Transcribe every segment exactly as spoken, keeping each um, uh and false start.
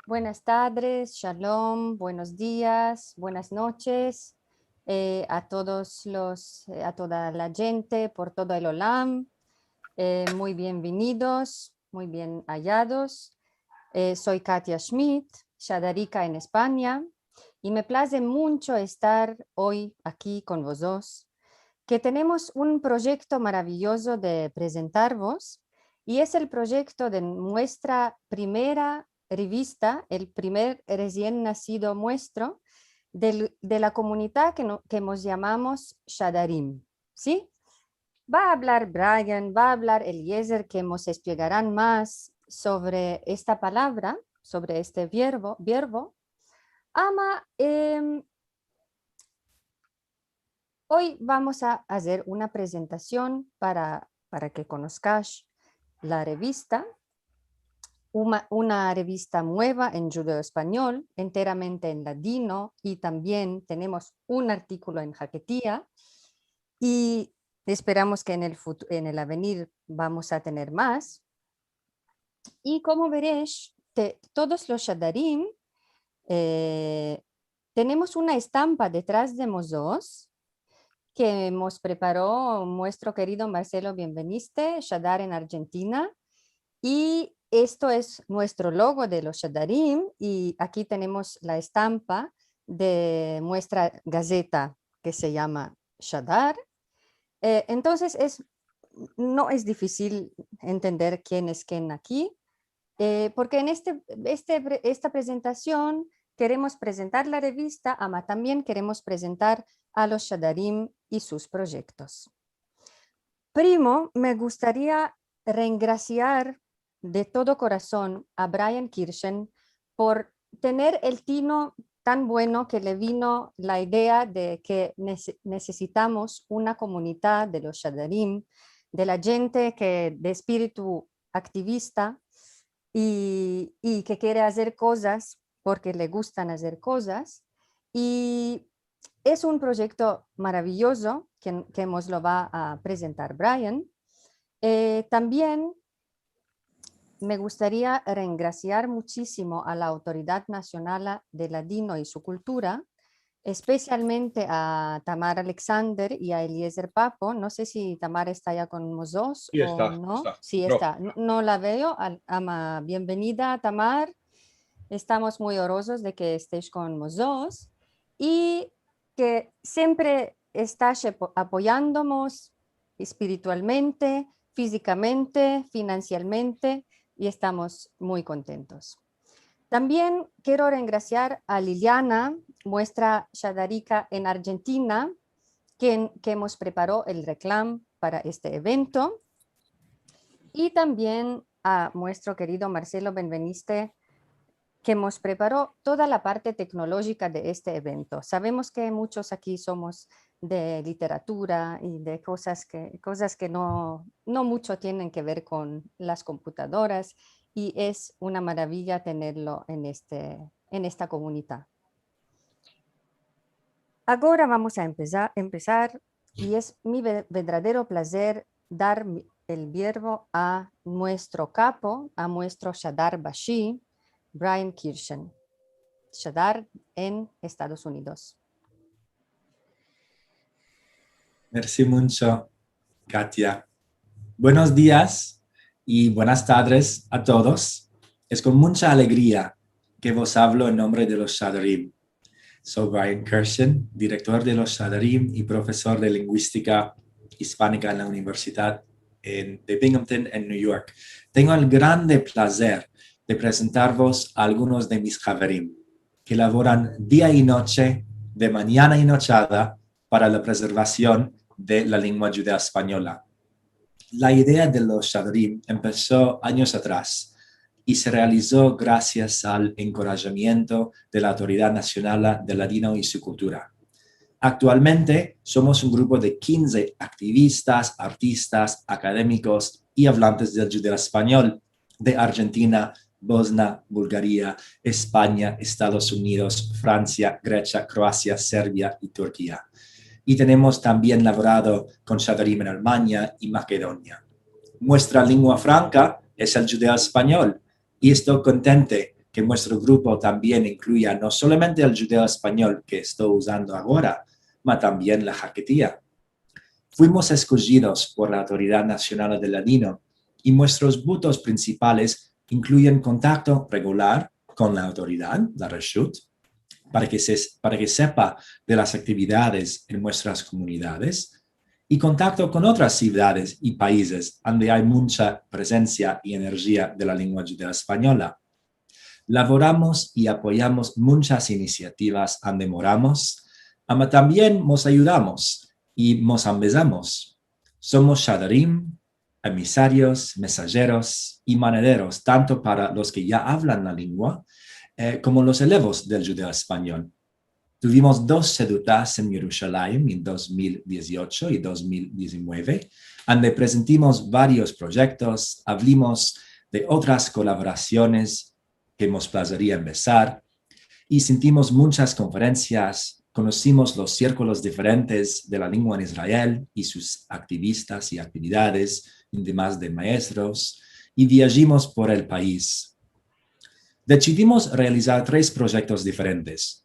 Buenas tardes, shalom, buenos dias, buenas noches, eh, a todos los, eh, a toda la djente por todo el olam. Eh, muy bienvenidos, muy bien ayados. Eh, soy Katia Schmidt, shadarika en Espanya, i me plaze muncho estar oy aki kon vozos, ke tenemos un proyekto maraviyozo de prezentarvos, i es el proyekto de muestra primera revista, el primer resien nasido muestro del, de la komunita ke no, ke mos yamamos Shadarim, si? Va a avlar Brian, va a avlar Eliezer, ke mos esplegaran mas sovre esta palavra, sovre este vierbo, vierbo. Ama, em, oy vamos a azer una prezentasion para, para ke konoskash la revista, una, una revista mueva en djudeo-espanyol, enteramente en ladino, i tambien tenemos un artikulo en haketia, i esperamos ke en el futu-, en el avenir vamos a tener mas. I komo veresh, te-, todos los shadarim, eh, tenemos una estampa detras de mozos ke mos preparo muestro kerido Marcelo Bienveniste, shadar en Arjentina. I esto es muestro logo de los shadarim, i aki tenemos la estampa de muestra gazeta ke se yama Shadar. Eh, entonses es, no es difisil entender ken es ken aki, eh, porke en este, este pre-, esta prezentasion keremos prezentar la revista, ama tambien keremos prezentar a los shadarim i sus proyektos. Primo, me gustaria rengrasiar de todo korason a Brian Kirchen por tener el tino tan bueno ke le vino la idea de ke nese-, nesesitamos una komunita de los shadarim, de la djente ke, de espiritu aktivista i, i ke kere azer kozas porke le gustan azer kozas. I es un proyekto maraviyozo ke, ke mos lo va a prezentar Brian. Eh, tambien me gustaria rengrasiar muchisimo a la Autoridad Nasionala de Ladino i su Kultura, espesialmente a Tamar Alexander i a Eliezer Papo. No se si Tamar esta ya kon mozos o no. Si esta. No la veo. Al-, ama, bienvenida, Tamar. Estamos muy orozos de ke estesh kon mozos i ke siempre estash apo-, apoyandomos espiritualmente, fizikamente, finansialmente, i estamos muy kontentos. Tambien kero rengrasiar a Liliana, muestra shadarika en Arjentina, ke, ke mos preparo el reklam para este evento. I tambien a muestro kerido Marcelo Bienveniste, ke mos preparo toda la parte teknolojika de este evento. Savemos ke muchos aki somos de literatura i de kozas ke, kozas ke no, no mucho tienen ke ver kon las komputadoras, i es una maraviya tenerlo en este, en esta komunita. Agora vamos a empeza-, empesar, i es mi ve-, verdadero plazer dar mi, el vierbo a muestro kapo, a muestro shadar rashi, Brian Kirchen, shadar en Estados Unidos. Mersi muncho, Katia. Buenos dias i buenas tardes a todos. Es kon muncha alegria ke vos avlo en nombre de los shadarim. So Brian Kirchen, direktor de los shadarim i profesor de linguistika ispanika en la Universidad en, de Binghamton en New York. Tengo el grande plazer de prezentarvos a algunos de mis haverim ke lavoran dia i noche, de manyana i nochada, para la prezervasion de la lengua djudeo-espanyola. La idea de los shadarim empeso anyos atras i se realizo grasias al enkorajamiento de la Autoridad Nasionala de Ladino i su Kultura. Aktualmente somos un grupo de kinze aktivistas, artistas, akademikos i avlantes del djudeo-espanyol de Arjentina, Bosnia, Bulgaria, Espanya, Estados Unidos, Fransia, Gresia, Kroasia, Serbia i Turkia. I tenemos tambien lavorado kon shadarim en Almanya i Makedonia. Muestra lengua franka es el djudeo-espanyol, i esto kontente ke muestro grupo tambien inkluya no solamente el djudeo-espanyol ke esto uzando agora, ma tambien la haketia. Fuimos eskojidos por la Autoridad Nasional del Ladino i muestros butos prinsipales inkluyen kontakto regular kon la autoridad, la reshut, para ke se, para ke sepa de las aktividades en muestras komunidades, i kontakto kon otras sivdades i paizes ande ay muncha prezensia i enerjia de la lengua djudeo-espanyola. Lavoramos i apoyamos munchas inisiativas ande moramos, ama tambien mos ayudamos i mos ambezamos. Somos shadarim, emisarios, mesajeros i manederos, tanto para los ke ya avlan la lengua, eh, komo los elevos del djudeo-espanyol. Tuvimos dos sedutas en Yerushalayim en dos mil dieciocho i dos mil diecinueve, ande prezentimos varios proyektos, avlimos de otras kolaborasiones ke mos plazeria ambezar, i sintimos munchas konferensias, konosimos los sirkulos diferentes de la lengua en Israel i sus aktivistas i aktividades, ademas de maestros, i viajimos por el paiz. Desidimos realizar tres proyektos diferentes.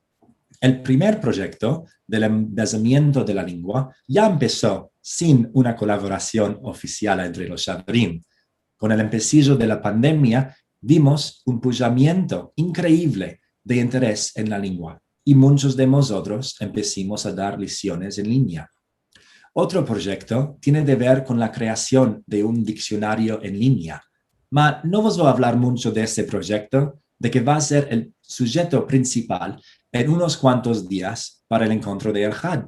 El primer proyekto del ambezamiento de la lengua ya empeso sin una kolaborasion ofisial entre los shadarim. Kon el empesijo de la pandemia, vimos un pujamiento inkreivle de interes en la lengua, i munchos de mozotros empesimos a dar lesiones en linea. Otro proyekto tiene de ver kon la kreasion de un diksionario en linea. Ma no vos vo avlar muncho de este proyekto, de ke va a ser el sujeto prinsipal en unos kuantos dias para el enkontro de Elhad.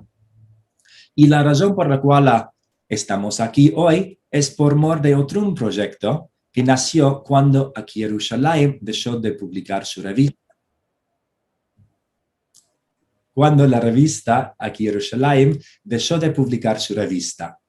I la rajon por la kuala estamos aki oy es por mor de otro un proyekto ke nasio kuando Aki Yerushalayim desho de publikar su revista. Kuando la revista Aki Yerushalayim desho de publikar su revista,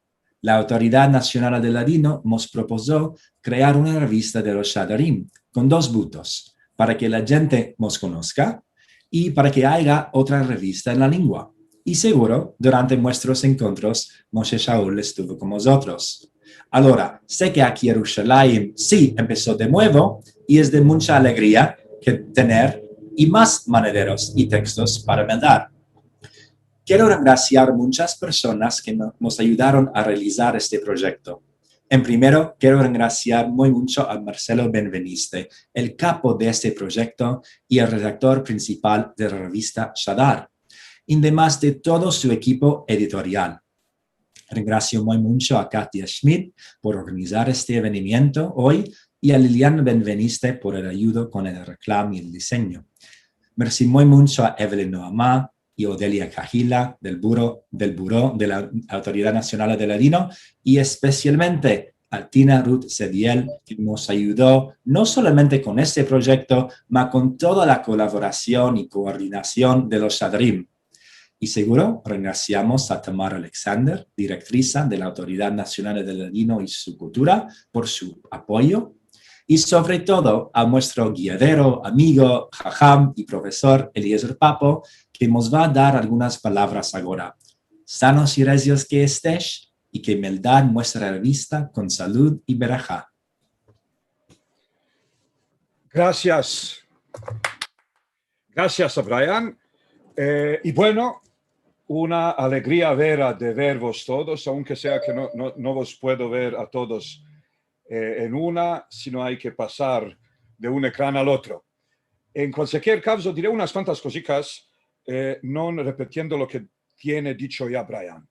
la Autoridad Nasional del Ladino mos propozo krear una revista de los shadarim kon dos butos, para ke la djente mos konoska i para ke aya otra revista en la lengua. I seguro, durante muestros enkontros, Moshe Shaul estuvo kon mozotros. Agora, se ke Aki Yerushalayim si empeso de muevo i es de muncha alegria ke tener i mas manederos i tekstos para mandar. Kero rengrasiar munchas personas ke no, mos ayudaron a realizar este proyekto. En primero, kero rengrasiar muy muncho a Marcelo Benveniste, el kapo de este proyekto i el redaktor prinsipal de la revista Shadar, ademas de todo su ekipo editorial. Rengrasio muy muncho a Katia Schmidt por organizar este evenimiento oy i a Liliana Benveniste por el ayudo kon el reklam i el disenyo. Mersi muy muncho a Evelyn Noama i Odelia Kahila del buro, del buro de la Autoridad Nasional del Ladino i espesialmente a Tina Ruth Sediel, ke mos ayudo no solamente kon este proyekto, ma kon toda la kolaborasion i koordinasion de los shadarim. I seguro rengrasiamos a Tamar Alexander, direktrisa de la Autoridad Nasional del Ladino i su Kultura, por su apoyo, i sovre todo a muestro giyadero, amigo, haham i profesor Eliezer Papo, ke mos va a dar algunas palavras agora. Sanos i rezios ke estesh, i ke meldad muestra la vista kon salud i beraha. Grasias. Grasias, Abraham. Eh, i bueno, una alegria vera de vervos todos, aunke sea ke no, no, no vos puedo ver a todos eh, en una, sino ay ke pasar de un ekran al otro. En kualkier kavzo, dire unas kuantas kozikas, eh, no repitiendo lo ke tiene dicho ya Brian.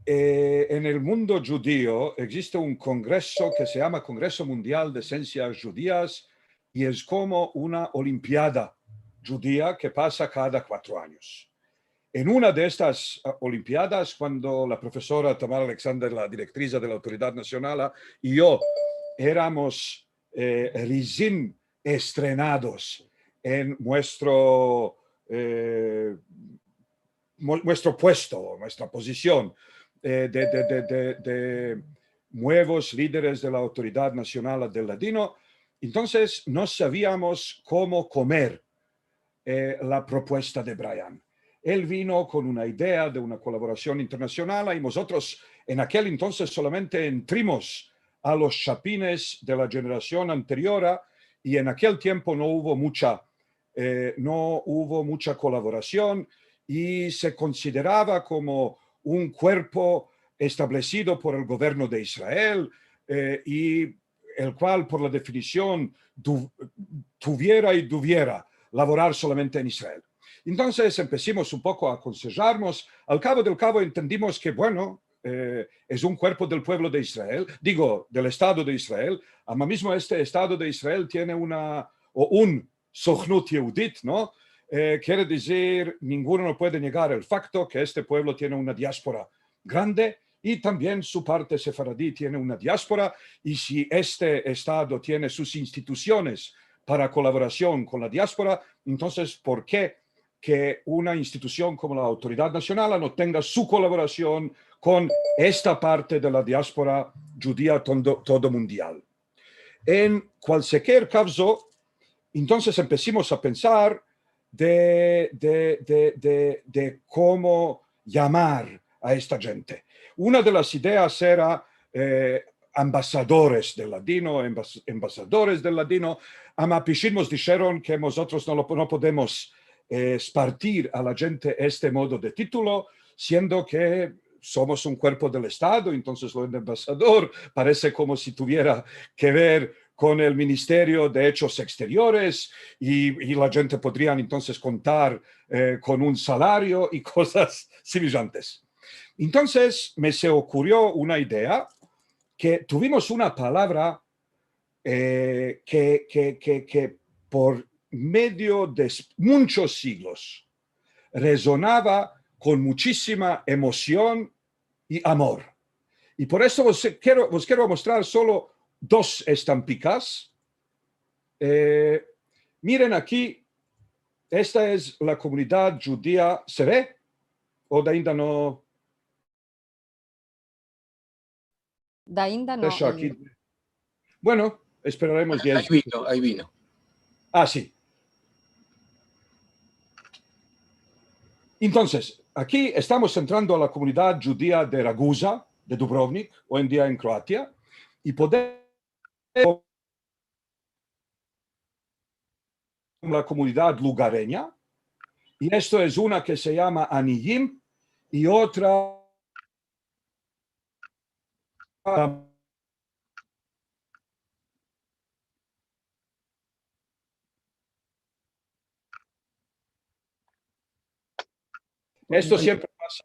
Eh, en el mundo djudio egziste un kongreso ke se yama Kongreso Mundial de Siensias Djudias i es komo una olimpiada djudia ke pasa kada kuatro anyos. En una de estas ah, olimpiadas, kuando la profesora Tamar Alexander, la direktrisa de la Autoridad Nasional, i yo eramos eh, rezin estrenados en muestro, eh, mu- muestro puesto, muestra pozision eh, de, de, de, de, de muevos lideres de la Autoridad Nasional del Ladino, entonses no saviamos komo komer eh, la propuesta de Brian. El vino kon una idea de una kolaborasion internasional i mozotros en akel entonses solamente entrimos a los chapines de la jenerasion anteriora i en akel tiempo no uvo mucha, eh, no uvo mucha kolaborasion i se konsiderava komo un kuerpo establesido por el governo de Israel, eh, i el kual, por la definision, du-, tuviera i duviera lavorar solamente en Israel. Entonses empesimos un poko a akonsejarmos. Al kavo del kavo entendimos ke, bueno, eh, es un kuerpo del puevlo de Israel, digo, del Estado de Israel. Ama mizmo este Estado de Israel tiene una, o un Sohnut Yehudit, no? Eh, kere dizir, ninguno no puede negar el fakto ke este puevlo tiene una diaspora grande i tambien su parte sefaradi tiene una diaspora, i si este Estado tiene sus institusiones para kolaborasion kon la diaspora, entonses, por ke ke una institusion komo la Autoridad Nasional no tenga su kolaborasion kon esta parte de la diaspora djudia tondo-, todo mundial? En kualsiker kavzo, entonses empesimos a pensar de, de, de, de, de komo yamar a esta djente. Una de las ideas era, eh, ambasadores del ladino, embas-, ambasadores del ladino. Ama pishim mos disheron ke mozotros no lo, no podemos, eh, espartir a la djente este modo de titulo, siendo ke somos un kuerpo del Estado, entonses lo de ambasador parese komo si tuviera ke ver kon el Ministerio de Echos Eksteriores i, i la djente podrian entonses kontar, eh, kon un salario i kozas simijantes. Entonses me se okurio una idea ke tuvimos una palavra, eh, ke, ke, ke, ke por medio de s-, munchos siglos rezonava kon muchisima emosion i amor. I por esto vos kero, vos kero mostrar solo dos estampikas. Eh, miren aki, esta es la komunidad djudia, se ve? O de ainda no? De ainda no. Deja aki. Bueno, esperaremos diez. Ayi vino, ayi vino. Ah, si. Entonses, aki estamos entrando a la komunidad djudia de Raguza, de Dubrovnik, oy en dia en Kroatia, i podemos la komunidad lugarenya, i esto es una ke se yama Aniyim, i otra Esto siempre pasa.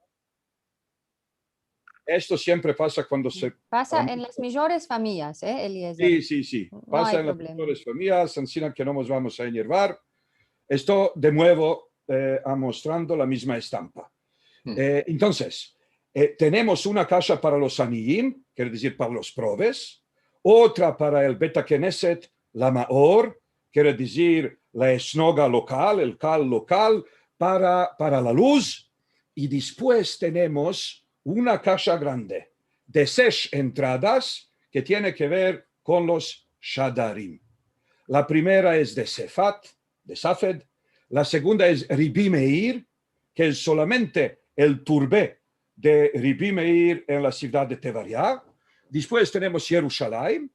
Esto siempre pasa kuando se... Pasa en las mijores famiyas, eh, Eliezer? Si, si, si. No ay problema. Pasa en las mijores famiyas, ansina ke no mos vamos a enervar. Esto, de muevo, eh, amostrando la mizma estampa. Eh, entonses, eh, tenemos una kasha para los aniyim, kere dizir para los proves, otra para el Beit Kneset, la Maor, kere dizir la esnoga lokal, el kal lokal, para, para la luz, i despues tenemos una kasha grande de sesh entradas ke tiene ke ver kon los shadarim. La primera es de Sefat, de Safed, la segunda es Ribi Meir, ke es solamente el turbe de Ribi Meir en la sivdad de Tevaria. Despues tenemos Yerushalayim,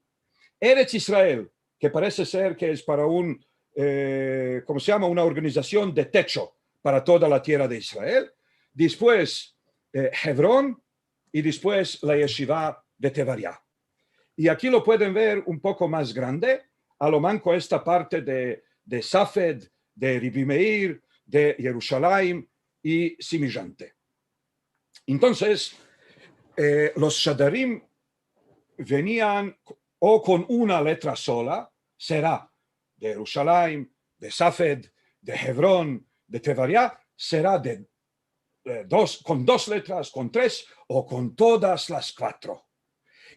Erets Israel, ke parese ser ke es para un, eh, komo se yama? Una organizasion de techo para toda la tierra de Israel. Despues, eh, Hevron, i despues la yeshiva de Tevaria. I aki lo pueden ver un poko mas grande, a lo manko esta parte de, de Safed, de Ribi Meir, de Yerushalayim i simijante. Entonses, eh, los shadarim venian o kon una letra sola, sera de Yerushalayim, de Safed, de Hevron, de Tevaria, sera de, eh, dos, kon dos letras, kon tres o kon todas las kuatro.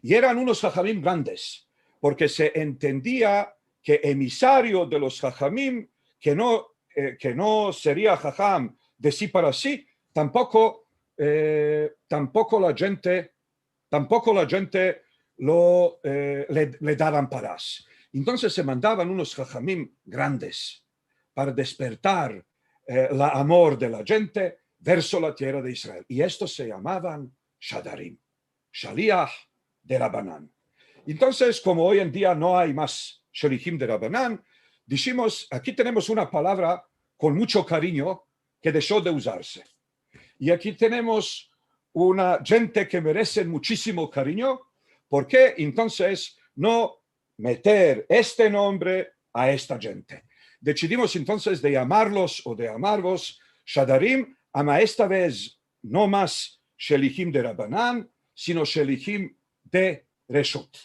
I eran unos hahamim grandes, porke se entendia ke emisario de los hahamim, ke no, eh, ke no seria haham de si para si, tampoko, eh, tampoko la djente, tampoko la djente lo, eh, le, le davan paras. Entonses se mandavan unos hahamim grandes para despertar, eh, la amor de la djente verso la tierra de Israel. I estos se yamavan shadarim. Shaliah de Rabanan. Entonses, komo oy en dia no ay mas שליחים דרבנן, dijimos, aki tenemos una palavra kon muncho karinyo ke desho de uzarse. I aki tenemos una djente ke meresen munchisimo karinyo, por ke entonses no meter este nombre a esta djente? Desidimos entonses de yamarlos o de yamarvos shadarim, ama esta vez no mas shelichim de Rabanan, sino shelichim de reshut.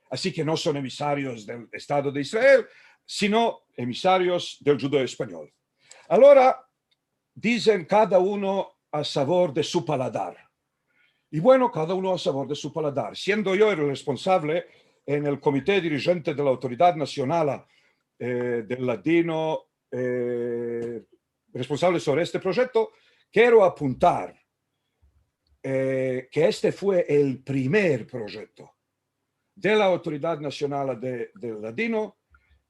Ansi ke no son emisarios del Estado de Israel, sino emisarios del djudeo-espanyol. Agora, dizen, kada uno a savor de su paladar. I bueno, kada uno a savor de su paladar. Siendo yo el responsable en el komite dirijente de la Autoridad Nasionala, eh, del Ladino, eh, responsable sovre este proyekto, kero apuntar, eh, ke este fue el primer proyekto de la Autoridad Nasionala de, del Ladino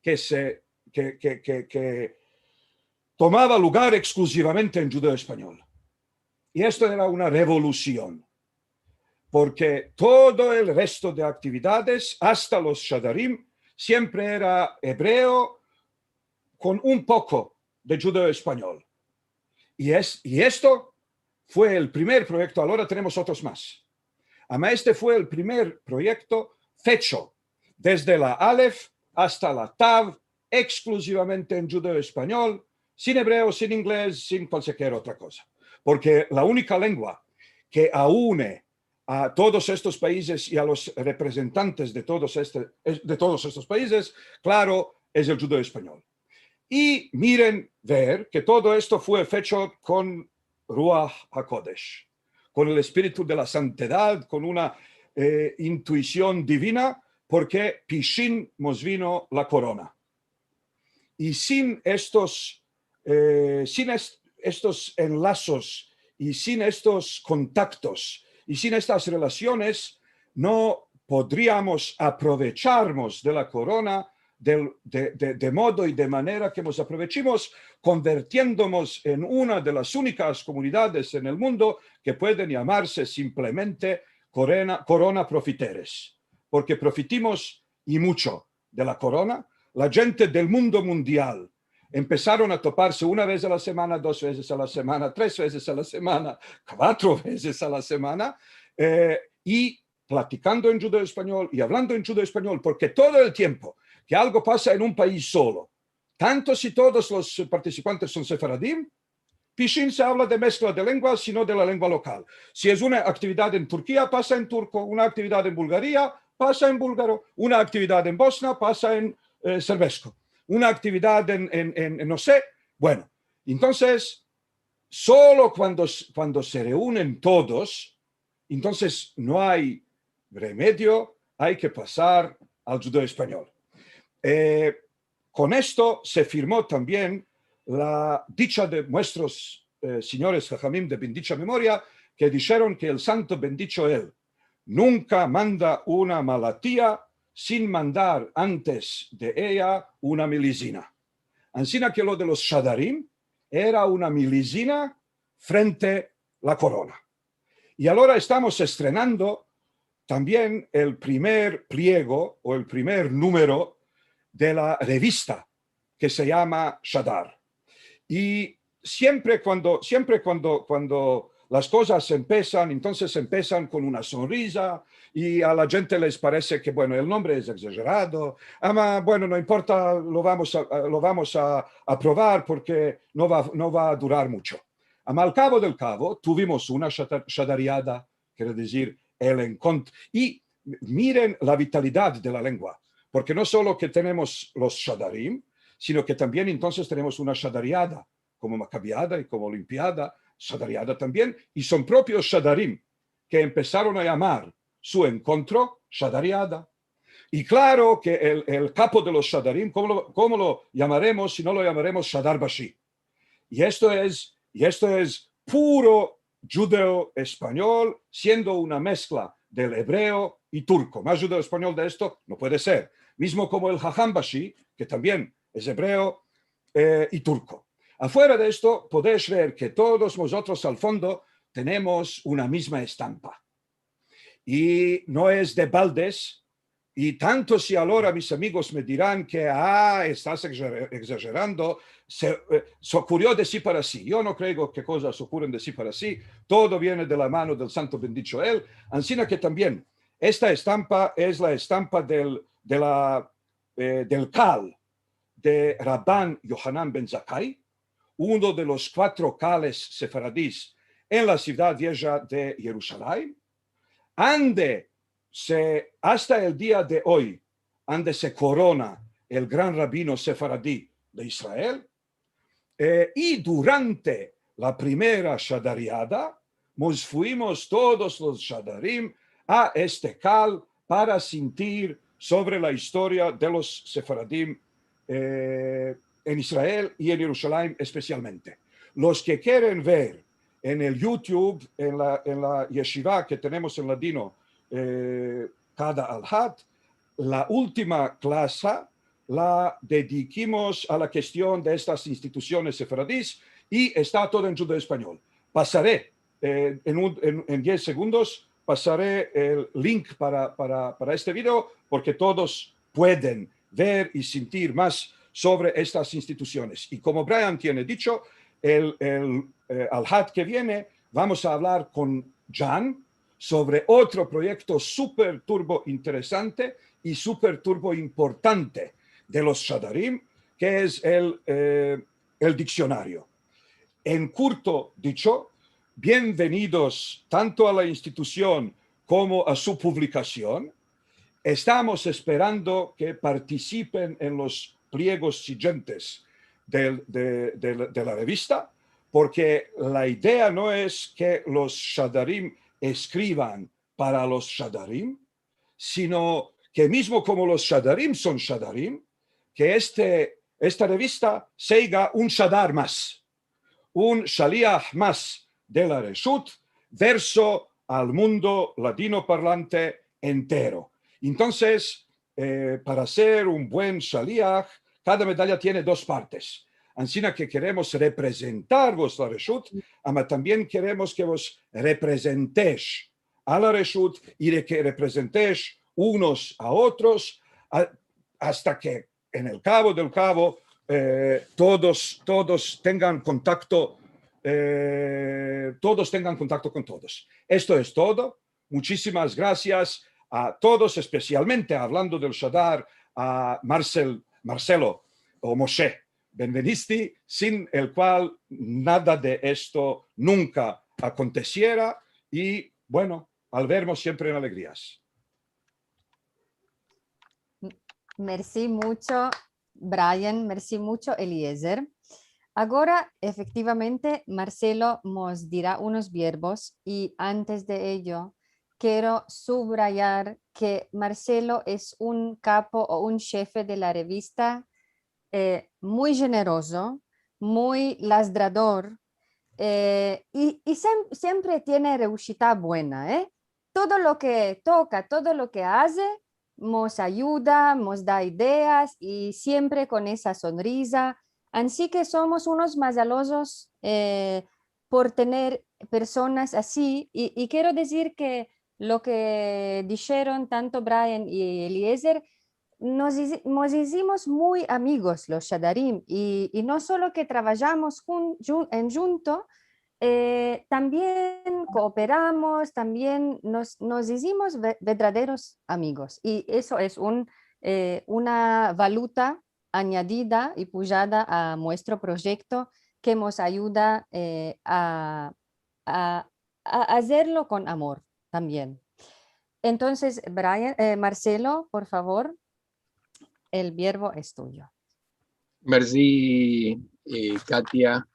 ke se, ke, ke, ke, ke tomava lugar ekskluzivamente en djudeo-espanyol. I esto era una revolusion, porke todo el resto de aktividades, asta los shadarim, siempre era ebreo kon un poko de djudeo-espanyol. I es, i esto fue el primer proyekto, agora tenemos otros mas. Ama este fue el primer proyekto fecho desde la alef asta la tav, ekskluzivamente en djudeo-espanyol, sin ebreo, sin inglez, sin kualkier otra koza. Porke la unika lengua ke aune a todos estos paizes i a los reprezentantes de todos este, de todos estos paizes, klaro, es el djudeo-espanyol. I miren ver ke todo esto fue fecho kon Ruah HaKodesh, kon el espiritu de la santedad, kon una, eh, intuision divina, porke pishin mos vino la korona. I sin estos, eh, sin est-, estos enlasos, i sin estos kontaktos, i sin estas relasiones, no podriamos aprovecharmos de la korona del, de, de, de modo i de manera ke mos aprovechimos, konvertiendomos en una de las unikas komunidades en el mundo ke pueden yamarse simplemente korona, korona profiteres, porke profitimos i muncho de la korona. La djente del mundo mundial empesaron a toparse una vez a la semana, dos vezes a la semana, tres vezes a la semana, kuatro vezes a la semana, eh, i platikando en djudeo-espanyol i avlando en djudeo-espanyol, porke todo el tiempo ke algo pasa en un paiz solo, tanto si todos los partisipantes son sefaradim, pishin se avla de meskla de lenguas, sino de la lengua lokal. Si es una aktividad en Turkia, pasa en turko, una aktividad en Bulgaria, pasa en bulgaro, una aktividad en Bosna, pasa en, eh, serbesko, una aktividad en, en, en, en no se. Bueno, entonses, solo kuando, kuando se reunen todos, entonses no ay remedio, ay ke pasar al djudeo-espanyol. Eh, kon esto se firmo tambien la dicha de muestros, eh, sinyores hahamim de bendicha memoria, ke disheron ke el santo, bendicho el, nunka manda una malatia sin mandar antes de eya una milizina. Ansina ke lo de los shadarim era una milizina frente la korona. I agora estamos estrenando tambien el primer pliego o el primer numero de la revista ke se yama Shadar. I siempre kuando, siempre kuando, kuando las kozas empesan, entonses empesan kon una sonrisa, i a la djente les parese ke, bueno, el nombre es egzajerado, ama, bueno, no importa, lo vamos a, lo vamos a, a provar porke no va, no va a durar muncho. Ama al kavo del kavo, tuvimos una shata-, shadariada, kere dizir, el enkont-, i miren la vitalidad de la lengua, porke no solo ke tenemos los shadarim, sino ke tambien entonses tenemos una shadariada, komo makabiada i komo olimpiada, shadariada tambien, i son propios shadarim ke empesaron a yamar su enkontro shadariada. I klaro ke el, el kapo de los shadarim, komo lo, komo lo yamaremos si no lo yamaremos Shadar Bashi? I esto es, i esto es puro djudeo-espanyol, siendo una meskla del ebreo i turko. Mas djudeo-espanyol de esto no puede ser. Mizmo komo el Haham Bashi, ke tambien es ebreo, eh, i turko. Afuera de esto, podesh ver ke todos mozotros al fondo tenemos una mizma estampa. I no es de baldes I tanto si alora mis amigos me diran ke, ah, estas egzare-, egzajerando, se, eh, se okurio de si para si. Yo no kreo ke kozas okuren de si para si, todo viene de la mano del santo bendicho el, ansina ke tambien esta estampa es la estampa del, de la, eh, del kal de Rabban Yohanan ben Zakai, uno de los kuatro kales sefaradis en la sivdad vieja de Yerushalayim, ande se, asta el dia de oy, ande se korona el gran rabino sefaradi de Israel, eh, i durante la primera shadariada, mos fuimos todos los shadarim a este kal para sintir sovre la istoria de los sefaradim, eh, en Israel i en Yerushalayim espesialmente. Los ke keren ver en el YouTube, en la, en la yeshiva ke tenemos en ladino, eh, kada alhad, la ultima klasa la dedikimos a la kestion de estas institusiones sefaradis i esta todo en djudeo-espanyol. Pasare, eh, en un, en, en diez segundos, pasare el link para, para, para este video, porke todos pueden ver i sintir mas sovre estas institusiones. I komo Brian tiene dicho, el, el, eh, alhad ke viene vamos a avlar kon Jan sovre otro proyekto super turbo interesante i super turbo importante de los shadarim, ke es el, eh, el diksionario. En kurto dicho, bienvenidos tanto a la institusion komo a su publikasion. Estamos esperando ke partisipen en los pliegos siguientes del, de, de, de la revista, porke la idea no es ke los shadarim eskrivan para los shadarim, sino ke mizmo komo los shadarim son shadarim, ke este, esta revista seiga un shadar mas, un shaliah mas de la reshut, verso al mundo ladino parlante entero. Entonses, eh, para ser un buen shaliah, kada medaya tiene dos partes. Ansina ke keremos reprezentar vos la reshut, ama tambien keremos ke vos reprezentesh a la reshut i de ke reprezentesh unos a otros, a, asta ke en el kavo del kavo, eh, todos, todos tengan kontakto, eh, todos tengan kontakto kon todos. Esto es todo. Muchisimas grasias a todos, espesialmente avlando del shadar a Marcel, Marcelo o Moshe Benvenisti, sin el kual nada de esto nunka akontesiera. I, bueno, al vermos siempre en alegrias. Mersi mucho, Brian, mersi mucho, Eliezer. Agora, efektivamente, Marcelo mos dira unos biervos i antes de eyo kero subrayar ke Marcelo es un kapo o un shefe de la revista, eh, muy jenerozo, muy lazrador, eh, i, i siem-, siempre tiene reushita buena, eh. Todo lo ke toka, todo lo ke aze, mos ayuda, mos da ideas i siempre kon esa sonriza. Ansi ke somos unos mazalozos, eh, por tener personas ansi. I, i kero dizir ke lo ke disheron tanto Brian i Eliezer, mos izi-, mos izimos muy amigos los shadarim, i, i no solo ke travajamos jun-, jun-, en djunto, eh, tambien kooperamos, tambien mos, mos izimos ve-, verdaderos amigos. I eso es un, eh, una valuta anyadida i pujada a muestro proyekto ke mos ayuda, eh, a, a, a azerlo kon amor tambien. Entonses, Brian, eh, Marcelo, por favor, el biervo es tuyo. Mersi, eh, Katia.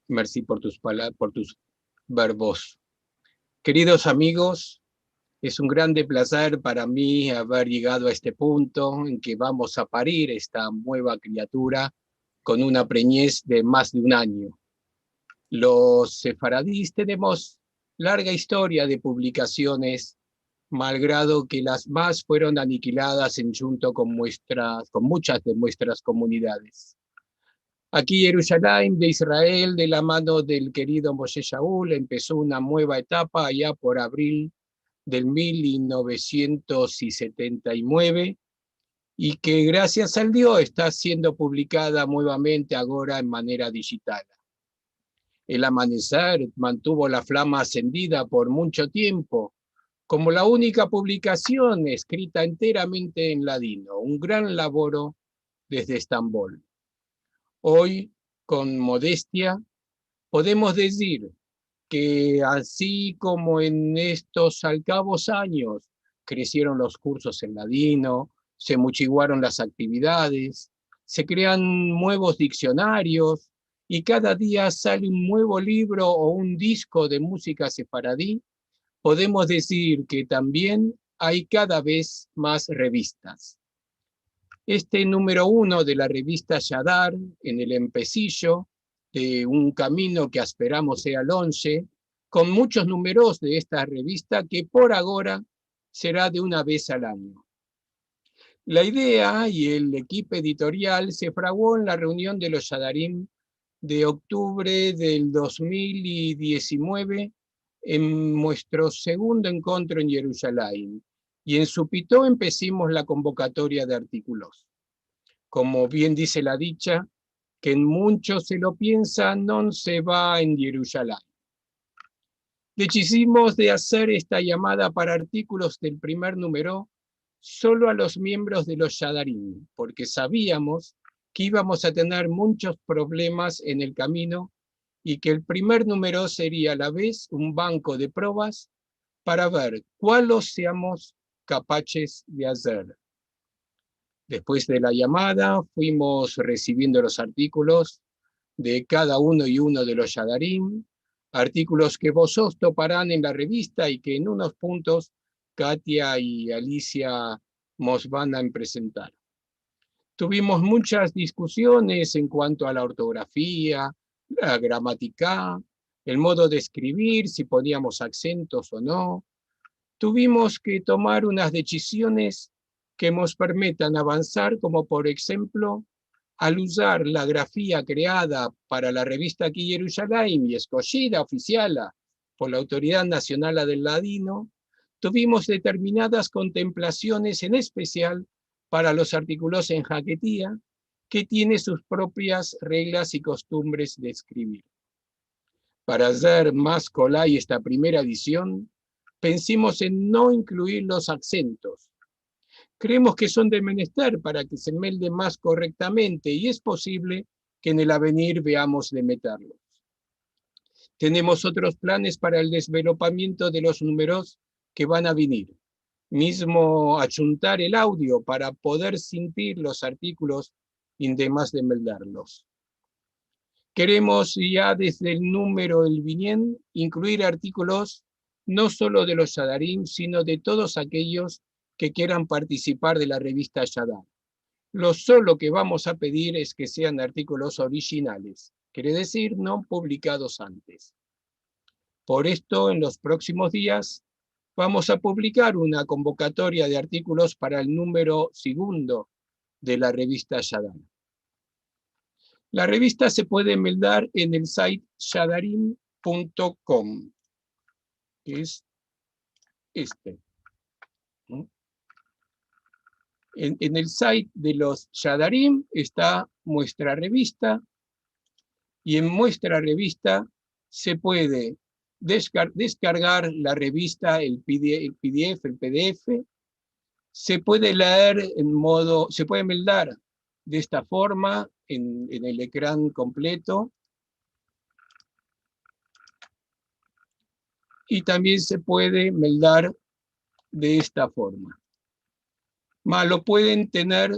Mersi por tus pala-, por tus biervos. Keridos amigos, es un grande plazer para mi aver yegado a este punto en ke vamos a parir esta mueva kriatura kon una prenyez de mas de un anyo. Los sefaradis tenemos larga istoria de publikasiones, malgrado ke las mas fueron anikiladas en djunto kon muestras, kon muchas de muestras komunidades. Aki Yerushalayim de Israel, de la mano del kerido Moshe Shaul, empeso una mueva etapa aya por avril del mil novesientos setenta i mueve, i ke, grasias al Dio, esta siendo publikada muevamente agora en manera dijital. El Amaneser mantuvo la flama ensendida por muncho tiempo, komo la unika publikasion eskrita enteramente en ladino, un gran lavoro desde Estambol. Oy, kon modestia, podemos dizir ke ansi komo en estos alkavos anyos kresieron los kursos en ladino, se muchiguaron las aktividades, se krean muevos diksionarios i kada dia sale un muevo livro o un disko de muzika sefaradi, podemos dizir ke tambien ay kada vez mas revistas. Este numero uno de la revista Shadar, en el empesijo de un kamino ke asperamos sea lonje, kon munchos numeros de esta revista ke por agora sera de una vez al anyo. La idea i el ekipo editorial se fraguo en la reunion de los Shadarim de oktubre del dos mil diesimueve en muestro segundo enkontro en Yerushalayim, i en su pito empesimos la konvokatoria de artikulos. Komo bien dize la dicha, ken muncho se lo piensa, no se va en Yerushalayim. Desidimos de azer esta yamada para artikulos del primer numero solo a los miembros de los Shadarim, porke saviamos ke ivamos a tener munchos problemas en el kamino i ke el primer numero seria a la vez un banko de provas para ver kualo seamos kapaches de azer. Despues de la yamada, fuimos resiviendo los artikulos de kada uno i uno de los Shadarim, artikulos ke vozotros toparan en la revista i ke en unos puntos Katia i Alicia mos van a prezentar. Tuvimos munchas diskusiones en kuanto a la ortografia, la gramatika, el modo de eskrivir, si poniamos aksentos o no. Tuvimos ke tomar unas desisiones ke mos permetan avansar, komo por enshemplo, al uzar la grafia kreada para la revista Ki Yerushalayim i eskoyida ofisial por la Autoridad Nasional del Ladino, tuvimos determinadas kontemplasiones, en espesial para los artikulos en haketia, ke tiene sus propias reglas i kostumbres de eskrivir. Para azer mas kolay esta primera edision, pensimos en no inkluir los aksentos. Kreemos ke son de menester para ke se melde mas korektamente i es posivle ke en el avenir veamos de meterlos. Tenemos otros planes para el desvelopamiento de los numeros ke van a venir. Mizmo achuntar el audio para poder sintir los artikulos i demas de melderlos. Keremos ya desde el numero el vinien inkluir artikulos no solo de los Shadarim, sino de todos akeyos ke keran partisipar de la revista Shadar. Lo solo ke vamos a pedir es ke sean artikulos orijinales, kere dizir, no publikados antes. Por esto, en los proksimos dias, vamos a publikar una konvokatoria de artikulos para el numero segundo de la revista Shadar. La revista se puede meldar en el site shadarim punto com, ke es este. ¿No? En, en el site de los Shadarim esta muestra revista, i en muestra revista se puede deskar-, deskargar la revista, el P D F, el P D F, el P D F, se puede leer en modo, se puede meldar de esta forma en, en el ekran kompleto, i tambien se puede meldar de esta forma. Mas lo pueden tener,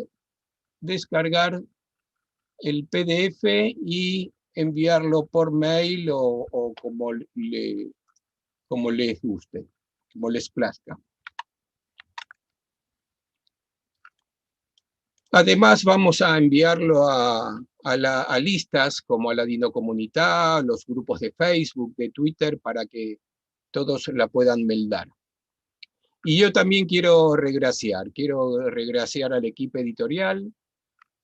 deskargar el P D F i enviarlo por mail o, o komo le, komo les guste, komo les plazka. Ademas, vamos a enviarlo a, a la, a listas komo a Ladinokomunita, los grupos de Facebook, de Twitter, para ke todos la puedan meldar. I yo tambien kero regrasiar, kero regrasiar al ekipo editorial,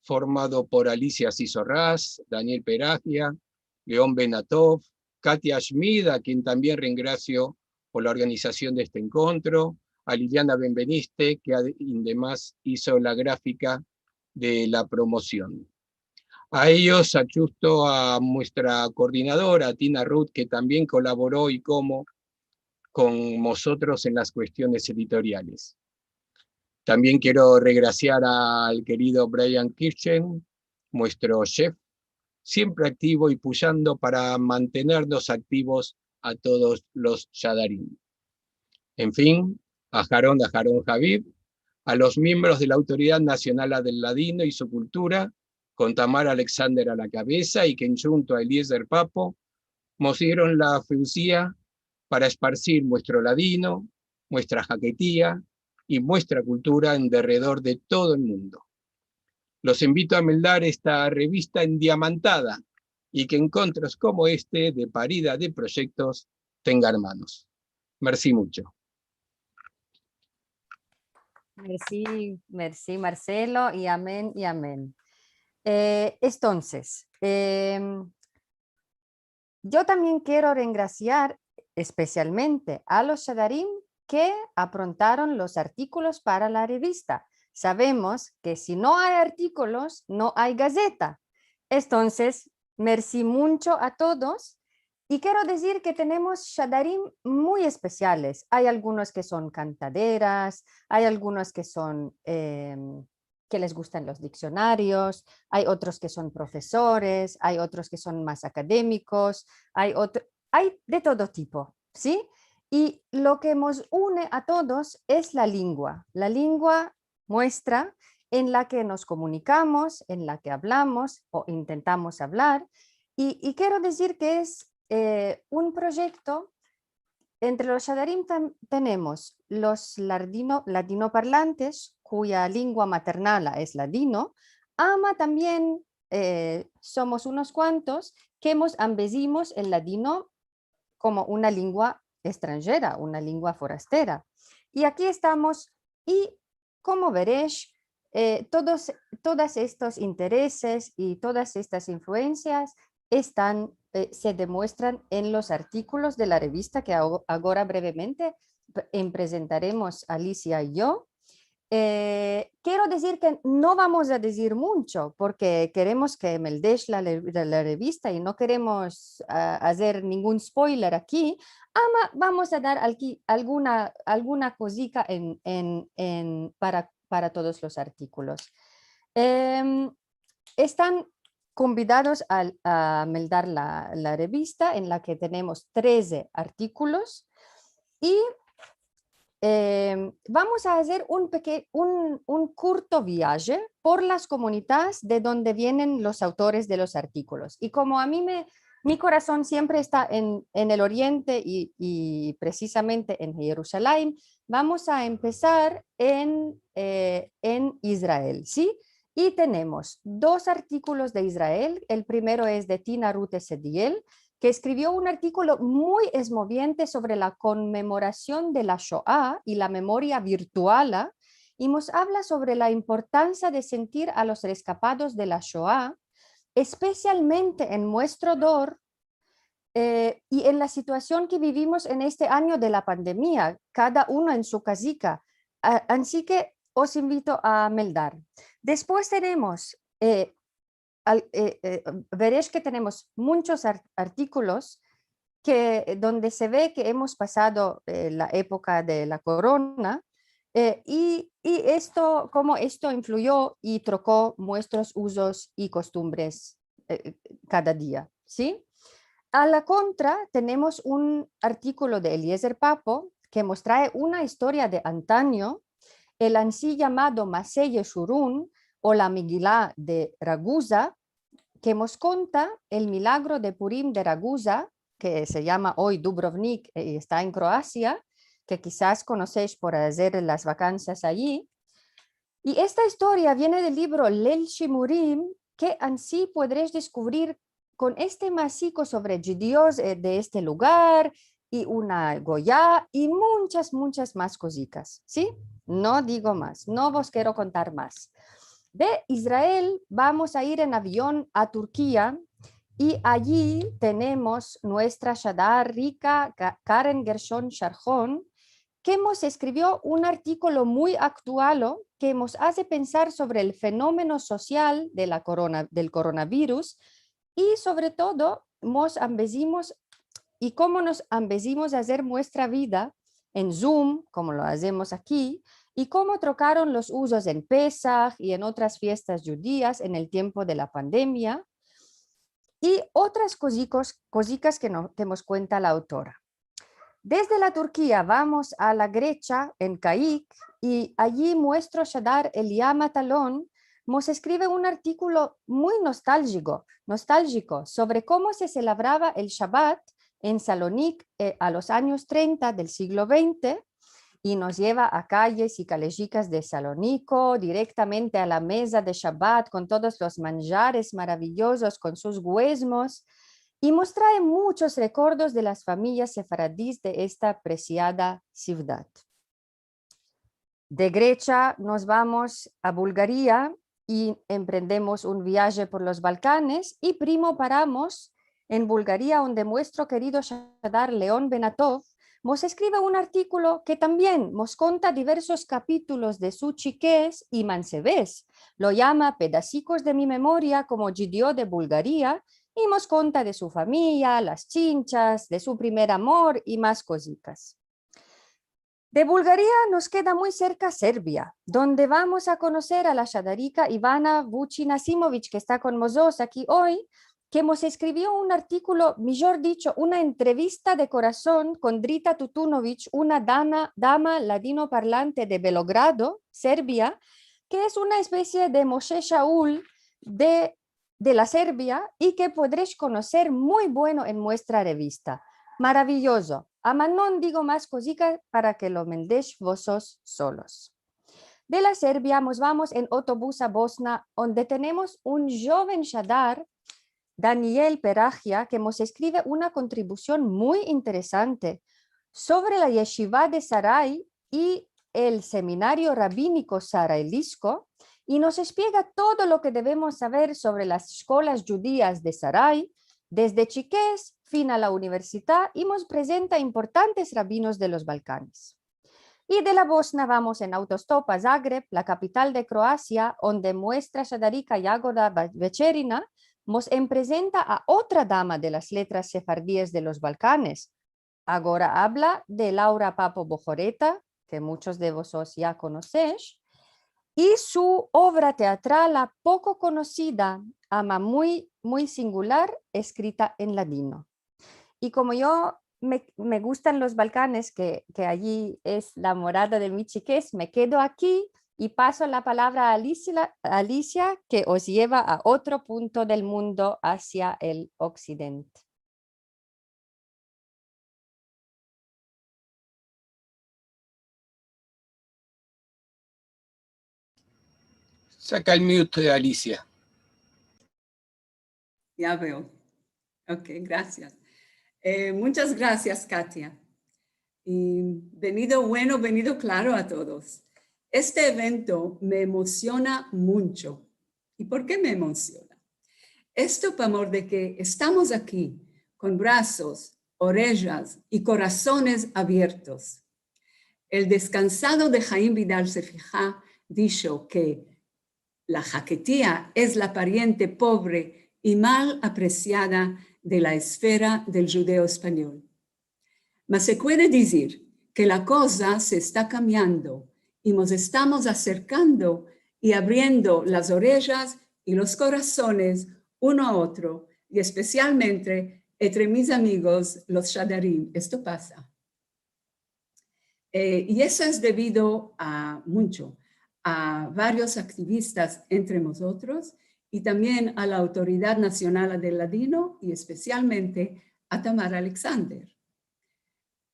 formado por Alicia Sisorras, Daniel Peragia, Leon Benatov, Katia Schmid, a kien tambien rengrasio por la organizasion de este enkontro, a Liliana Benveniste, ke ademas izo la grafika de la promosion. A eyos, ajusto a muestra koordinadora, Tina Ruth, ke tambien kolaboro i komo kon mozotros en las kuestiones editoriales. Tambien kero regrasiar al kerido Brian Kirchen, muestro shef, siempre aktivo i puyando para mantenernos aktivos a todos los Shadarim. En fin, a Haron, a Haron Habib, a los miembros de la Autoridad Nasional del Ladino i su Kultura, kon Tamar Alexander a la kavesa i ke djunto a Eliezer Papo, mos dieron la feuzia para esparsir muestro ladino, muestra haketia i muestra kultura en derredor de todo el mundo. Los invito a meldar esta revista endiamantada i ke enkontros komo este de parida de proyektos tengan manos. Mersi muncho. Mersi, mersi, Marcelo, i amen, i amen. Eh, entonses, em, yo tambien kero rengrasiar espesialmente a los Shadarim ke aprontaron los artikolos para la revista. Savemos ke si no ay artikolos, no ay gazeta. Entonses, mersi muncho a todos. I kero dizir ke tenemos Shadarim muy espesiales. Ay algunos ke son kantaderas, ay algunos ke son, em, ke les gustan los diksionarios, ay otros ke son profesores, ay otros ke son mas akademikos, ay otro, ay de todo tipo, si? I lo ke mos une a todos es la lingua, la lingua muestra en la ke mos komunikamos, en la ke avlamos o intentamos avlar. I, i kero dizir ke es, eh, un proyekto entre los Shadarim tam-, tenemos los lardino-, ladinoparlantes, kuya lingua maternala es ladino, ama tambien, eh, somos unos kuantos ke mos ambezimos el ladino komo una lingua estranjera, una lingua forastera. I aki estamos, i komo veresh, eh, todos, todas estos intereses i todas estas influensias estan, eh, se demuestran en los artikolos de la revista ke ago-, agora brevemente p-, em prezentaremos Alicia i yo. Eh, kero dizir ke no vamos a dizir muncho, porke keremos ke meldesh la, la, la revista i no keremos, ah, azer ningun spoiler aki, ama vamos a dar alki-, alguna, alguna kozika en, en, en, para, para todos los artikolos. Em, estan konvidados al, a meldar la, la revista en la ke tenemos treze artikolos i, em, vamos a azer un peke-, un, un kurto viaje por las komunidades de donde vienen los autores de los artikolos. I komo a mi me, mi korason siempre esta en, en el Oriente i, i presizamente en Yerushalayim, vamos a empesar en, eh, en Israel, si? I tenemos dos artikolos de Israel. El primero es de Tina Ruth Esediel, ke eskrivio un artikolo muy esmoviente sovre la konmemorasion de la Shoa i la memoria virtuala, i mos avla sovre la importansia de sentir a los reskapados de la Shoa, espesialmente en muestro dor, eh, i en la situasion ke vivimos en este anyo de la pandemia, kada uno en su kazika. A-, ansi ke os invito a meldar. Despues tenemos, eh, al-, eh, eh, veresh ke tenemos munchos ar-, artikolos ke, donde se ve ke emos pasado, eh, la epoka de la korona, eh, i, i esto, komo esto influyo i troko muestros uzos i kostumbres, eh, kada dia, si? A la kontra, tenemos un artikolo de Eliezer Papo ke mos trae una istoria de antanyo, el ansi yamado Maseye Shurun, o la Megila de Raguza, ke mos konta el milagro de Purim de Raguza, ke se yama oy Dubrovnik, eh, i esta en Kroasia, ke kizas konosesh por azer las vakansias ayi. I esta istoria viene del livro Lel Shimurim, ke ansi podresh deskuvrir kon este masiko sovre djudios, eh, de este lugar, i una goya, i munchas, munchas mas kozikas, si? No digo mas, no vos kero kontar mas. De Israel vamos a ir en avion a Turkia, I ayi tenemos muestra shadar rika Ka-, Karen Gershon Sharhon, ke mos eskriviyo un artikolo muy aktualo ke mos aze pensar sovre el fenomeno sosial de la korona-, del koronavirus i, sovre todo, mos ambezimos i komo mos ambezimos azer muestra vida en Zoom, komo lo azemos aki, i komo trokaron los uzos en Pesah i en otras fiestas djudias en el tiempo de la pandemia, i otras kozikos-, kozikas ke no-, ke mos kuenta la autora. Desde la Turkia vamos a la Gresia, en Kaik, i ayi muestro shadar Elia Matalon mos eskrive un artikolo muy nostaljiko, nostaljiko sovre komo se selebrava el Shabat en Salonik, eh, a los anyos trenta del siglo vente, i mos yeva a kayes i kalejikas de Saloniko, direktamente a la meza de Shabat kon todos los manjares maraviyozos, kon sus guezmos, i mos trae muchos rekordos de las famiyas sefaradis de esta presiada sivdad. De Gresia mos vamos a Bulgaria i emprendemos un viaje por los Balkanes i primo paramos en Bulgaria, onde muestro kerido shadar Leon Benatov mos eskrive un artikolo ke tambien mos konta diversos kapitulos de su chikez i mansevez. Lo yama Pedazikos de mi memoria, komo djudio de Bulgaria, i mos konta de su famiya, las chinchas, de su primer amor i mas kozikas. De Bulgaria mos keda muy serka Serbia, donde vamos a konoser a la shadarika Ivana Vucinazimovich, ke esta kon mozotros aki oy, ke mos eskriviyo un artikolo, mijor dicho, una entrevista de korason kon Drita Tutunović, una dana-, dama ladinoparlante de Belogrado, Serbia, ke es una especie de Moshe Shaul de de la Serbia i ke podresh konoser muy bueno en muestra revista. Maraviyozo. Ama no digo mas kozikas para ke lo mendesh vozotros solos. De la Serbia mos vamos en otobus a Bosna, onde tenemos un djoven shadar, Daniel Perahia, ke mos eskrive una kontribusion muy interesante sovre la yeshiva de Sarai i el seminario rabiniko saraelisko, i mos espiega todo lo ke devemos saver sovre las eskolas djudias de Sarai, desde chikez fin a la universidad, i mos prezenta importantes rabinos de los Balkanes. I de la Bosna vamos en autostop a Zagreb, la kapital de Kroasia, onde muestra shadarika Jagoda Ba-, Becerina mos emprezenta a otra dama de las letras sefardies de los Balkanes, Agora avla de Laura Papo Bohoreta, ke munchos de vozotros ya konosesh, i su ovra teatrala poko konosida, ama muy, muy singular, eskrita en ladino. I komo yo me, me gustan los Balkanes, ke, ke ayi es la morada de mi chikez, me kedo aki i paso la palavra a Alicia, Alicia, ke os yeva a otro punto del mundo, asia el oksidente. Saka el mute, Alicia. Ya veo. Ok, gracias. Eh, muchas gracias, Katia. I venido bueno, venido klaro a todos. Este evento me emosiona muncho. I por ke me emosiona? Esto pamor de ke estamos aki kon brazos, orejas i korasones aviertos. El deskansado de Haim Vidal Sefiha disho ke la haketia es la pariente povre i mal apresiada de la esfera del djudeo-espanyol. Mas se puede dizir ke la koza se esta kambiando i mos estamos aserkando i avriendo las orejas i los korasones uno a otro, i espesialmente entre mis amigos, los shadarim. Esto pasa. Eh, i eso es devido a muncho, a varios aktivistas entre mozotros i tambien a la Autoridad Nasional del Ladino i espesialmente a Tamar Alexander.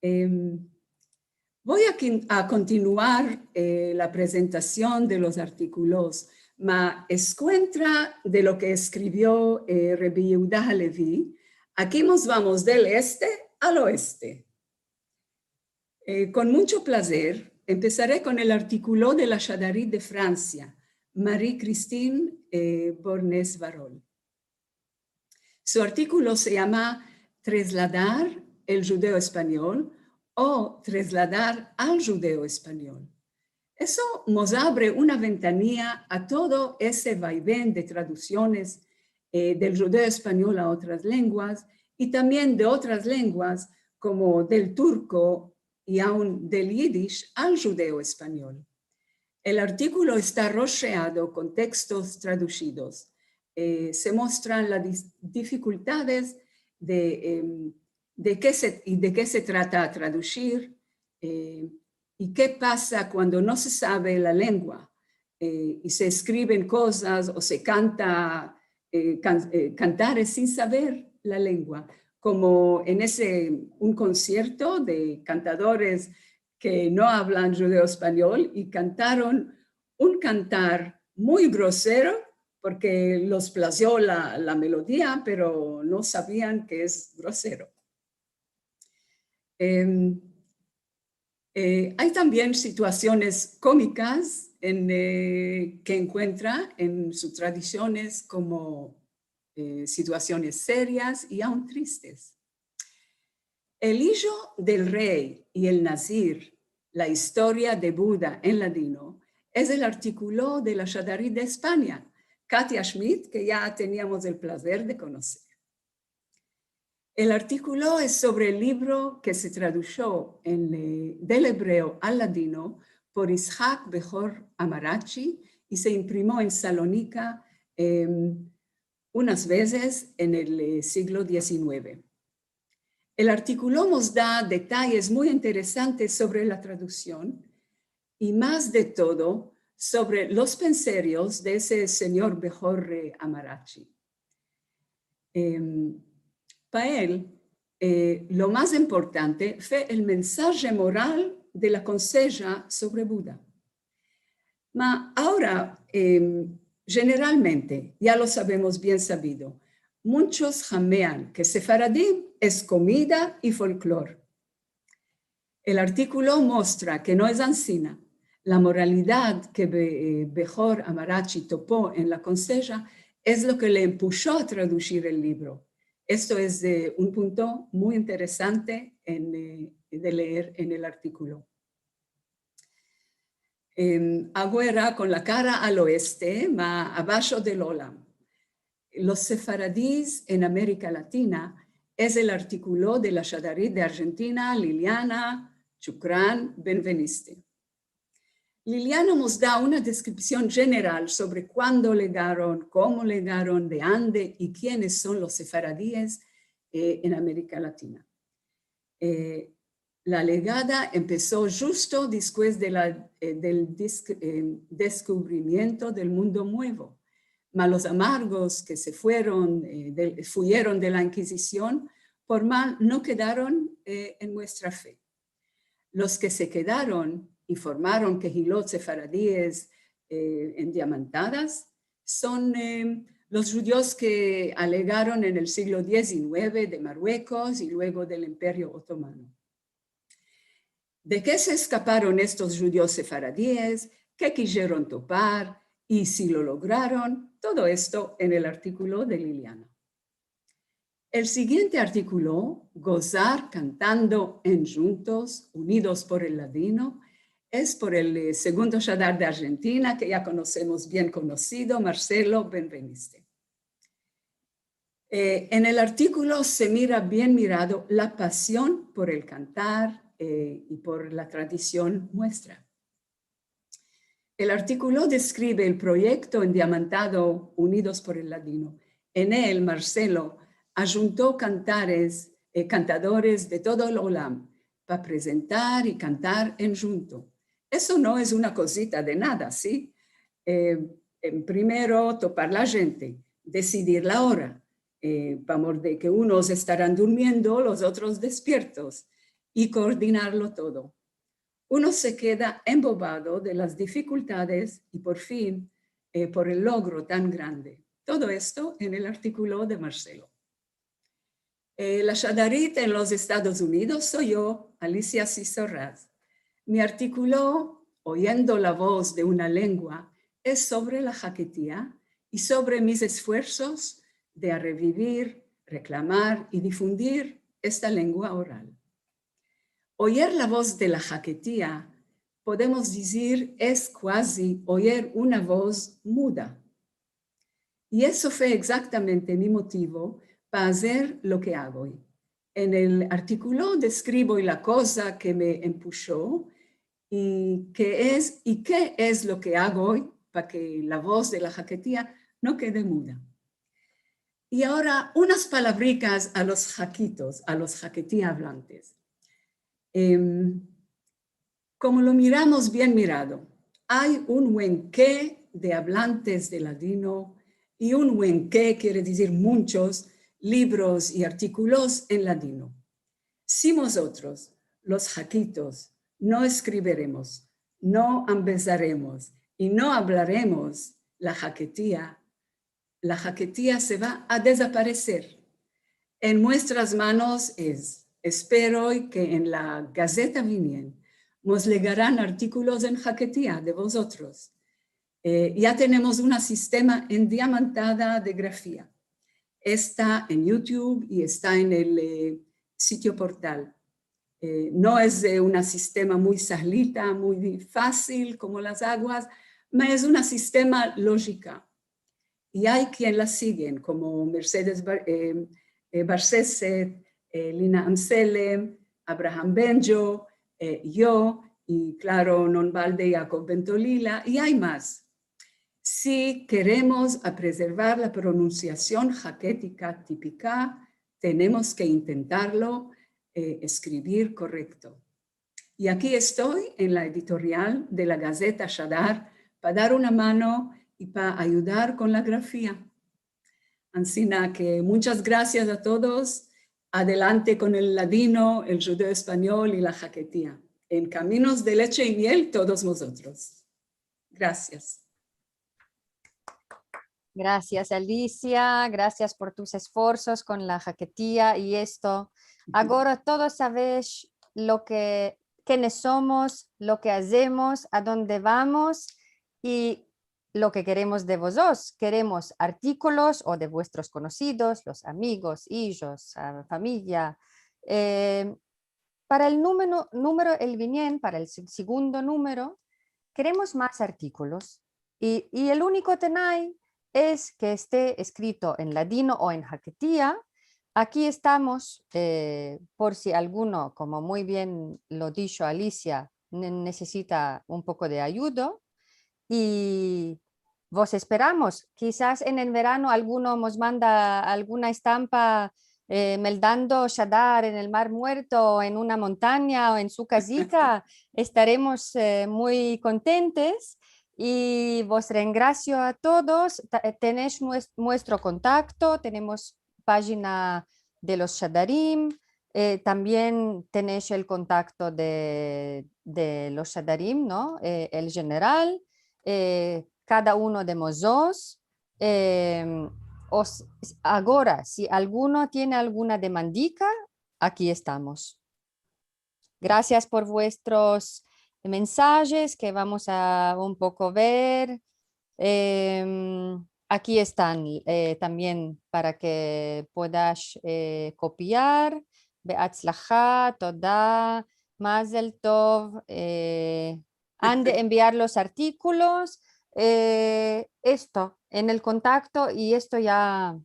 Em, vo a kin-, a kontinuar, eh, la prezentasion de los artikolos, ma eskuentra de lo ke eskrivio, eh, Rabbi Yehuda Halevi, aki mos vamos del este al oeste. Eh, kon muncho plazer, empesare kon el artikolo de la shadarit de Fransia, Marie-Christine, eh, Bornes-Varol. Su artikulo se yama Trezladar el djudeo-espanyol o Trezladar al djudeo-espanyol. Eso mos avre una ventania a todo ese vaiven de traduksiones, eh, del djudeo-espanyol a otras lenguas i tambien de otras lenguas komo del turko i aun del yidish al djudeo-espanyol. El artikulo esta rosheado kon tekstos tradusidos. Eh, se mostran las dis-, difikultades de, em, de ke se, i de ke se trata tradusir, eh, i ke pasa kuando no se save la lengua, eh, i se eskriven kozas o se kanta, eh, kan-, eh, kantares sin saver la lengua, komo en ese, un konsierto de kantadores ke no avlan djudeo-espanyol i kantaron un kantar muy grosero porke los plazio la, la melodia, pero no savian ke es grosero. Em, eh, ay tambien situasiones komikas en, eh, ke enkuentra en sus tradisiones komo, eh, situasiones serias i aun tristes. El ijo del rey i el nazir, la istoria de Buda en ladino, es el artikulo de la Shadarit de Espanya, Katia Schmidt, ke ya teniamos el plazer de konoser. El artikulo es sovre el livro ke se tradusho en, eh, del ebreo al ladino por Ishak Behor Amarachi i se imprimo en Salonika, em, unas vezes en el, eh, siglo dizinueve. El artikulo mos da detayes muy interesantes sovre la traduksion i mas de todo sovre los penserios de ese sinyor Behor, eh, Amarachi. Em, pa el, eh, lo mas importante fe el mensaje moral de la konseja sovre Buda. Ma agora, em, jeneralmente, ya lo savemos bien savido, munchos hamean ke sefaradim es komida i folklor. El artikulo mostra ke no es ansina. La moralidad ke Be-, eh, Behor Amarachi topo en la konseja es lo ke le empusho a tradusir el livro. Esto es, eh, un punto muy interesante en, eh, de leer en el artikulo. Em, agora kon la kara al oeste, ma abasho del olam. Los sefaradis en Amerika Latina es el artikulo de la Shadarit de Arjentina, Liliana, shukran, benveniste. Liliana mos da una deskripsion jeneral sovre kuando legaron, komo legaron, de ande i kienes son los sefaradis, eh, en Amerika Latina. Eh, la legada empeso djusto despues de la, eh, del dis-, eh, deskubrimiento del mundo muevo, ma los amargos ke se fueron, eh, del, fuyeron de la Inkizision por mal no kedaron, eh, en muestra fe. Los ke se kedaron i formaron kehilot sefaradis, eh, endiamantadas son, eh, los djudios ke alegaron en el siglo dizinueve de Maruekos i luego del Imperio Otomano. De ke se eskaparon estos djudios sefaradis, ke kizieron topar i si lo lograron, todo esto en el artikulo de Liliana. El sigiente artikulo, Gozar kantando endjuntos, unidos por el ladino, es por el, eh, segundo shadar de Arjentina, ke ya konosemos bien konosido, Marcelo, benveniste. Eh, en el artikulo se mira bien mirado la pasion por el kantar, eh, i por la tradision muestra. El artikulo deskrive el proyekto endiamantado Unidos por el Ladino. En el, Marcelo adjunto kantares, eh, kantadores de todo el olam pa prezentar i kantar endjunto. Eso no es una kozita de nada, si? Eh, en primero, topar la djente, desidir la ora, eh, pamor de ke unos estaran durmiendo, los otros despiertos, i koordinarlo todo. Uno se keda embobado de las difikultades i, por fin, eh, por el logro tan grande. Todo esto en el artikulo de Marcelo. Eh, la shadarit en los Estados Unidos so yo, Alicia Sisso Raz. Mi artikulo, Oyendo la voz de una lengua, es sovre la haketia i sovre mis esfuersos de arrevivir reklamar i difundir esta lengua oral. Oyer la voz de la haketia, podemos dizir, es kuazi oyer una voz muda. I eso fue egzaktamente mi motivo pa azer lo ke ago. En el artikulo deskrivo la koza ke me empusho i ke es, i ke es lo ke ago pa ke la voz de la haketia no kede muda. I agora unas palavrikas a los hakitos, a los haketia avlantes. Em, komo lo miramos bien mirado, ay un buen ke de avlantes de ladino i un buen ke, kere dizir munchos, livros i artikulos en ladino. Si mozotros, los hakitos, no eskriviremos, no ambezaremos i no avlaremos la haketia, la haketia se va a dezapareser. En muestras manos es. Espero ke en la gazeta vinien mos legaran artikulos en haketia de vozotros. Eh, ya tenemos una sistema endiamantada de grafia. Esta en YouTube i esta en el, eh, sitio portal. Eh, no es, eh, una sistema muy sahlita, muy fasil komo las aguas, ma es una sistema lojika. I ay kien la sigen, komo Mercedes Bar-, eh, eh, Barseset, eh, Lina Amselem, Abraham Benjo, eh, yo, i klaro, no en balde Yaakov Ben Tolila, i ay mas. Si keremos a prezervar la pronunsiasion haketika tipika, tenemos ke intentarlo, eh, eskrivir korekto. I aki esto en la editorial de la gazeta Shadar pa dar una mano i pa ayudar kon la grafia. Ansina ke munchas grasias a todos. Adelante kon el ladino, el djudeo-espanyol i la haketia. En kaminos de leche i miel todos mozotros. Grasias. Grasias, Alicia. Grasias por tus esforsos kon la haketia i esto. Agora todos savesh lo ke, kenes somos, lo ke azemos, a donde vamos i lo ke keremos de vozos. Keremos artikulos o de vuestros konosidos, los amigos, ijos, a, famiya. Eh, para el numero, numero el vinien, para el se-, segundo numero, keremos mas artikulos. I, i el uniko tenay es ke este eskrito en ladino o en haketia. Aki estamos, eh, por si alguno, komo muy bien lo disho Alicia, ne-, nesesita un poko de ayudo. I vos esperamos. Kizas en el verano alguno mos manda alguna estampa, eh, meldando Shadar en el Mar Muerto, en una montanya o en su kazika. Estaremos, eh, muy kontentes. I vos rengrasio a todos. Ta-, eh, tenesh mues-, muestro kontakto, tenemos pajina de los Shadarim, eh, tambien tenesh el kontakto de, de los Shadarim, no? Eh, el jeneral, eh, kada uno de mozos, eh, os, agora, si alguno tiene alguna demandika, aki estamos. Grasias por vuestros mensajes ke vamos a un poko ver. Em, aki estan, eh, tambien para ke puedas, eh, kopiar. Beatslaha, toda, mazel tov, eh, han de enviar los artikulos, eh, esto, en el kontakto, i esto ya.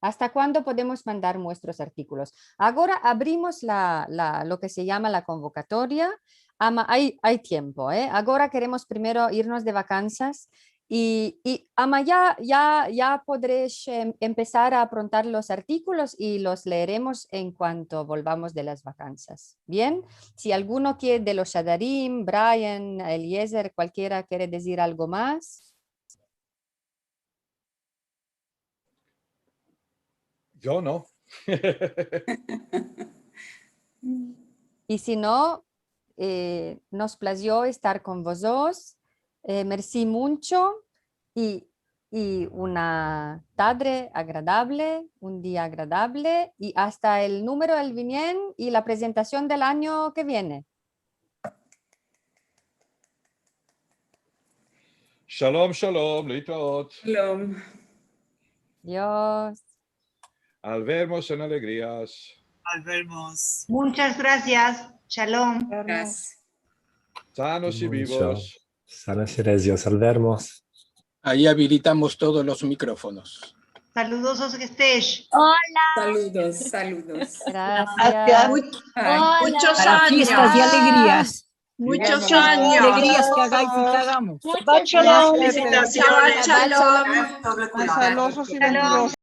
Asta kuando podemos mandar muestros artikulos? Agora avrimos la, la, lo ke se yama la konvokatoria. Ama ay, ay tiempo, eh. Agora keremos primero irmos de vakansas i, i ama ya, ya, ya podresh, em, empesar a aprontar los artikulos i los leeremos en kuanto volvamos de las vakansas. Bien? Si alguno kere, de los Shadarim, Brian, Eliezer, kualkiera kere dizir algo mas. Yo no. I si no, eh, nos plazio estar kon vozos. Eh, mersi muncho i, i una tadre agradable, un dia agradable, i asta el numero el vinien i la prezentasion del anyo ke viene. Shalom, shalom, litraot. Shalom. Adios. Al vermos en alegrias. Al vermos. Muchas gracias. Shalom. Gracias. Sanos i Mucho. Bivos. Sanos i rezios, al vermos. Ayi abilitamos todos los mikrofonos. Saludos, Osgestesh. Hola. Saludos, saludos. Gracias. Much- ay, Hola. muchos Para fiestas y anyos. Alegrias. Muchos Alegrias anyos. Que hagais y que hagamos. Muchas Shabbat gracias. Shalom. Saludos y Shabbat bendiciones. Shalom.